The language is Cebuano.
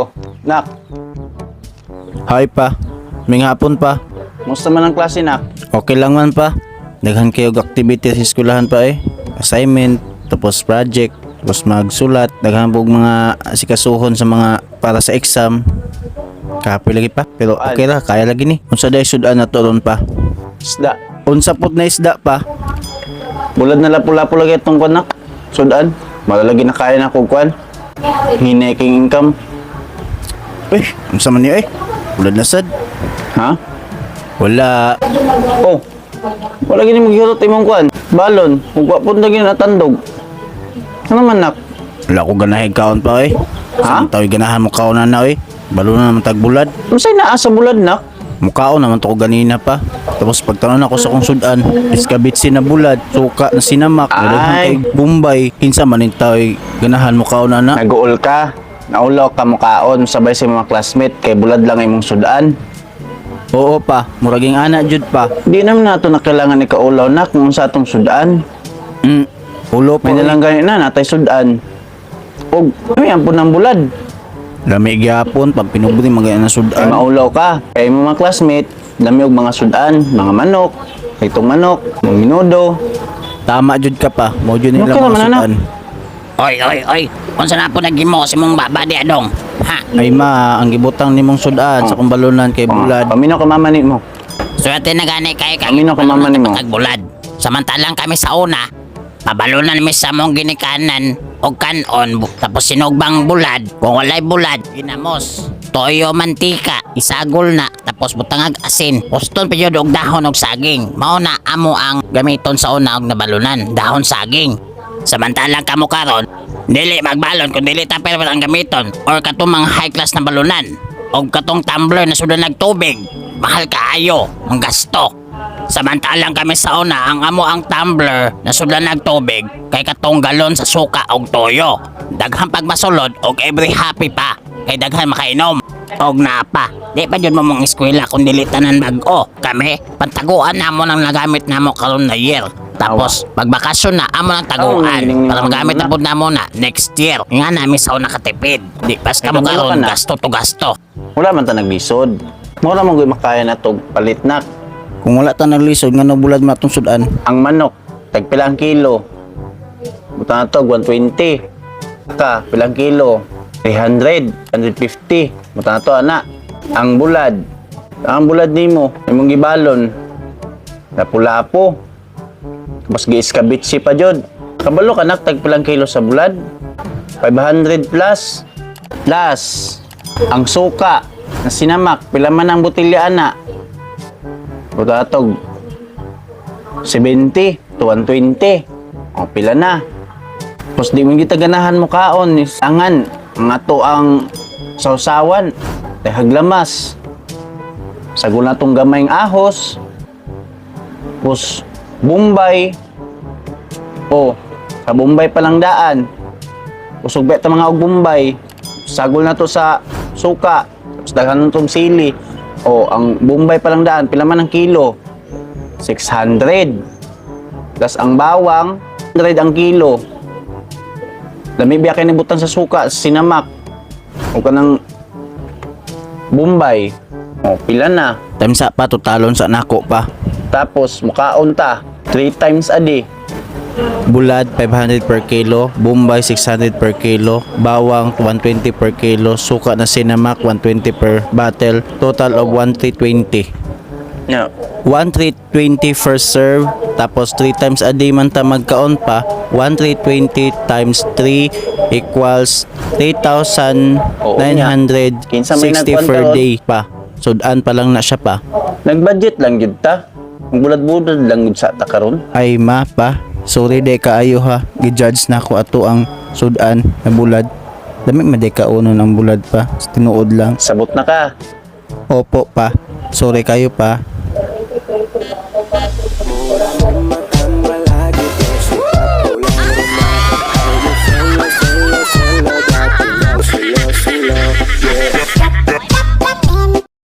Oh, nak. Hi pa. Maayong hapon pa. Musta man ang klase, nak? Okay lang man pa. Daghan kayo og activity sa eskwelahan pa eh. Assignment, tapos project, tapos magsulat, daghan pog mga sikasuhon sa mga para sa exam. Kapoy lagi pa, pero okay ra, kaya lagi ni. Unsa day sudan na to ron pa? Isda. Unsa pud na isda pa? Bulad na lapu-lapu lagi itong kwan, nak. Sudan. Wala lagi na kaya na kog kwan. Hinay king income. Uy, unsa man ni eh? Bulad na sad. Ha? Wala. Oh. Wala gini maghirot imong kwan. Balon. Ug wa pud lagi natandog. Ano man, nak? Wala ko ganahin kaon pa eh. Ha? Ha? Tao'y ganahan mo kaon na na eh. Balo na naman tagbulad. Unsay naa sa bulad, nak? Mukaon naman to ko ganina pa. Tapos pagtanong ako sa kong sudan, iskabitsi na bulad, suka na sinamak, Ay. daghan kay Bombay, kinsa man ning tao'y ganahan mo kaon na na. Naguol ka. Naulaw ka mukaon sabay sa mga classmate kay bulad lang imong sudan. Oo pa, muraging ana jud pa. Di naman nato na kailangan ni kaulaw, nak, kung sa atong sudan. Ulo pa. May Oy. nalang gani na natay sudan. Og may ampon ng bulad. Lami gyapon pag pinubri mga na Kay sudan. maulaw ka. Kay imong mga classmate, dami og mga sudan, mga manok, itong manok, mga minudo. Tama jud ka pa, mo jud nila Okay mga naman, anak. sudan. Oy, oy, oy. Unsa na po nagimo sa imong baba di adong? Ha? Ay ma, ang gibutang nimong sudan sa kong balunan kay bulad. Oh, paminaw ka mama nimo. Swerte na gani kay kay Amino ka, mama nimo. Bulad. Samantalang kami sa una, pabalunan mi sa among ginikanan og kanon tapos sinugbang bulad. Kung walay bulad, ginamos. Toyo, mantika, isagol na, tapos butangag asin. Uston pa jud og dahon og saging. Mao na amo ang gamiton sa una og nabalunan, dahon saging. Samantalang kamo karon, dili magbalon kung dili tupperware ang gamiton or katong mga high class na balunan og katong tumbler na sudan nagtubig. Mahal kaayo ang gasto. Samantalang kami sa una, ang amo ang tumbler na sudan nagtubig kay katong galon sa suka og toyo. Daghan pagmasulod og every happy pa kay daghan makainom. Og napa, di pa jud mo mong eskwela kung dili tanan bag-o. Kami, pantaguan namo nang nagamit namo karon na year. Tapos, pagbakasyon na, amo nang taguan. Oh, giling ni Para magamit mama na pud namo na next year. Nga nami sa una katipid. Di pas kamo Ay, kabalo ka karon na. gasto to gasto. Wala man ta naglisod. Wala man gyud makaya na tog palit, nak. Kung wala ta naglisod ngano bulad man atong sudan? Ang manok, tag pilang kilo? Butang na to, 120. Ka, pilang kilo? 300, 150. Butang na to, ana. Ang bulad. Ang bulad nimo, imong gibalon. Lapu-lapo. Mas giiskabitsi pa jud. Kabalo ka nak, tag pilang kilo sa bulad? 500 plus. Plus, ang suka na sinamak, pila man ang botelya ana? Butang na to, 70 to 120. O, pila na. Tapos di mo kita ganahan mo kaon. Angan, ang ato ang sausawan. Tay haglamas. Sagol na tong gamayng ahos. Tapos, Bombay. O, sa Bombay pa lang daan. Usog ba mga og Bombay. Sagol na to sa suka. Tapos daghan na tong sili. O, ang Bombay pa lang daan, pila man ang kilo? 600. Plus ang bawang, 100 ang kilo. Lami biya kay nibutan sa suka, sinamak. O kanang Bombay. O, pila na. Time sa pa totalon sa nako pa. Tapos, mukaon ta. 3 times a day. Bulad 500 per kilo, Bombay 600 per kilo, bawang 120 per kilo, suka na sinamak 120 per bottle, total of 1320. Yeah. 1320 first serve, tapos 3 times a day man ta magkaon pa, 1320 times 3 equals 3,960 Kinsa may nagkuan per karon? day pa. Sudan pa lang na siya pa. Nag-budget lang gyud ta. Ang bulad-bulad lang gyud sa ta karon. Ay ma pa, sorry de kaayo ha. Gi-judge na ako ato ang sudan na bulad. Dami man de kauno ng bulad pa. Sa tinuod lang. Sabot na ka. Opo pa. Sorry kayo pa. Mura